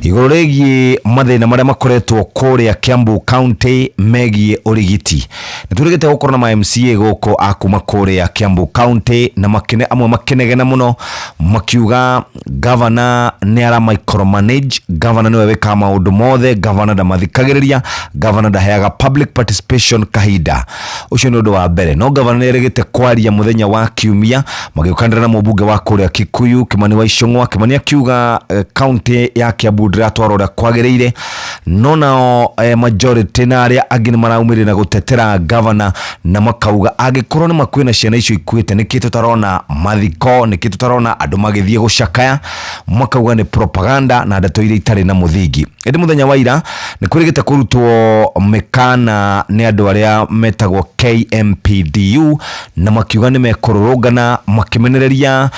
Igũrũ rĩgiĩ mathĩna marĩa makoretwo kũrĩa Kiambu County megiĩ ũrigiti. Nĩ twĩrĩgĩte gũkorwo na ma MCA gũkũ a kuma kũrĩa Kiambu County na makĩne amwe makĩnegena mũno makiuga gavana nĩ ara micromanage, gavana nĩwe wĩkaga maũndũ mothe, gavana ndamathikagĩrĩria, gavana ndaheaga public participation kahinda. Ũcio nĩ ũndũ wa mbere. No gavana nĩ erĩgĩte kwaria mũthenya wa kiumia magĩũkanĩra na mũmbunge wa kũrĩa Kikuyu Kimani wa Ichung'wa. Kimani akiuga kaunti ya Kiambu ndĩratwarwo ũrĩa kwagĩrĩire, no nao majority na arĩa angĩ nĩ maraumĩrire na gũtetera gavana na makauga angĩkorwo nĩ makwĩna ciana icio ikuĩte, nĩkĩ tũtarona mathiko, nĩkĩ tũtarona andũ magĩthiĩ gũcakaya? Makauga nĩ propaganda na ndeto iria itarĩ na mũthingi. Ĩndĩ mũthenya wa ira nĩ kwĩrĩgĩte kũrutwo mĩkana nĩ andũ arĩa metagwo KMPDU na makiuga nĩ mekũrũrũngana makĩmenereria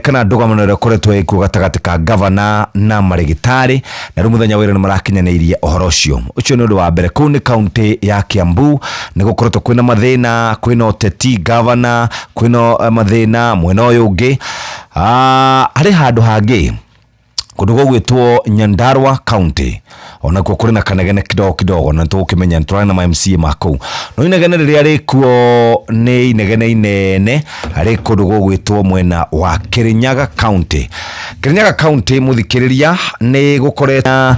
kana ndũgamano ĩrĩa ĩkoretwo ĩkuo gatagatĩ ka gavana na marĩgĩtarĩ, na rĩu mũthenya wa ira nĩ marakinyanĩirie ũhoro ũcio. Ũcio nĩ ũndũ wa mbere. Kũu nĩ kaunti ya Kiambu nĩ gũkoretwo kwĩna mathĩna, kwĩna ũteti gavana, kwĩna mathĩna mwena ũyũ ũngĩ. Harĩ handũ hangĩ kũndũ gũgwĩtwo Nyandarua County onakuo kũrĩ na kanegene kidogo kidogo, na nĩtũgũkĩmenya nĩtũrarĩ na ma MCA ma kũu, no inegene rĩrĩa rĩkuo nĩ inegene inene rĩ kũndũ gũgwĩtwo mwena wa Kirinyaga County. Kirinyaga County, mũthikĩrĩria, nĩ gũkoretwo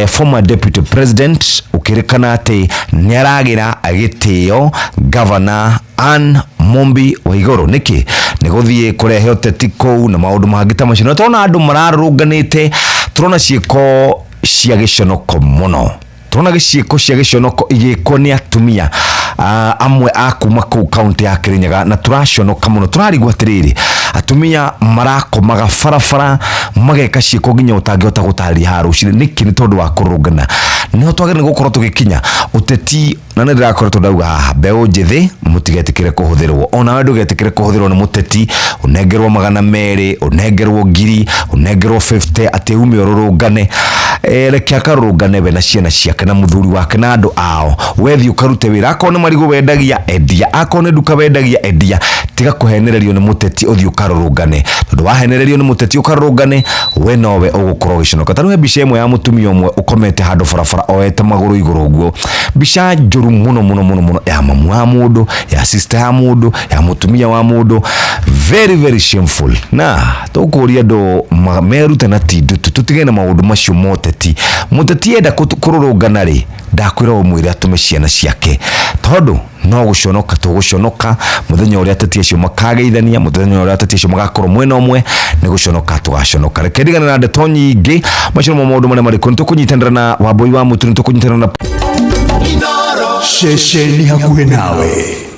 former deputy president ũkĩrĩkana atĩ nĩ aragĩra gĩtĩo governor Anne Mumbi Waiguru. Nĩkĩ nĩ gũthiĩ kũrehe ũteti kũu na maũndũ mangĩ ta macio? Na tũrona andũ mararũrũnganĩte, tũrona ciĩko cia gĩconoko mũno, tũrona ciĩko cia gĩconoko igĩkwo nĩ atumia amwe a kuma kũu kaunti ya Kirinyaga, na tũraconoka mũno. Tũrarigwo atĩrĩrĩ, atumia marakomaga barabara mageka ciĩko nginya ũtangĩhota gũtarĩria haha rũcinĩ. Nĩkĩ? Nĩ tondũ wa kũrũrũngana. Nĩho twagĩrĩire gũkorwo tũgĩkinya ũteti, na nĩ ndĩrakoretwo ndauga haha, mbeũ njĩthĩ mũtigetĩkĩre kũhũthĩrwo. Onawe ndũgetĩkĩre kũhũthĩrwo nĩ mũteti, ũnengerwo 200, ũnengerwo 1000, ũnengerwo 50 atĩ ume ũrũrũngane. Reke akarũrũngane we na ciana ciake na mũthuri wake na andũ ao. We thiĩ ũkarute wĩra, akorwo nĩ marigũ wendagia, endia, akorwo nĩ nduka wendagia, endia. Tiga kũhenererio nĩ mũteti ũthiĩ ũkarũrũngane, tondũ wahenererio nĩ mũteti ũkarũrũngane, we nowe ũgũkorwo ũgĩconoka. Ta rĩu he mbica ĩmwe ya mũtumia ũmwe ũkomete handũ barabara oete magũrũ igũrũ ũguo, mbica njũru mũno mũno mũno mũno, ya mamu wa mũndũ, ya sister ya mũndũ, ya mũtumia wa mũndũ, very very shameful. Na tũkũria andũ merute na ti ndutu, tũtige na maũndũ macio ma ũteti. Mũteti enda kũrũrũngana rĩ, ndakwĩra ũmwĩre atũme ciana ciake, tondũ no gũconoka tũgũconoka mũthenya ũrĩa ateti acio makageithania, mũthenya ũrĩa ateti acio magakorwo mwena ũmwe, nĩ gũconoka tũgaconoka. Reke ndigane na ndeto nyingĩ, macio nĩmo maũndũ marĩa marĩ kuo. Nĩ tũkũnyitanĩra na Wambũi wa Mũtu, nĩ tũkũnyitanĩra na Ceceni hakuhĩ nawe.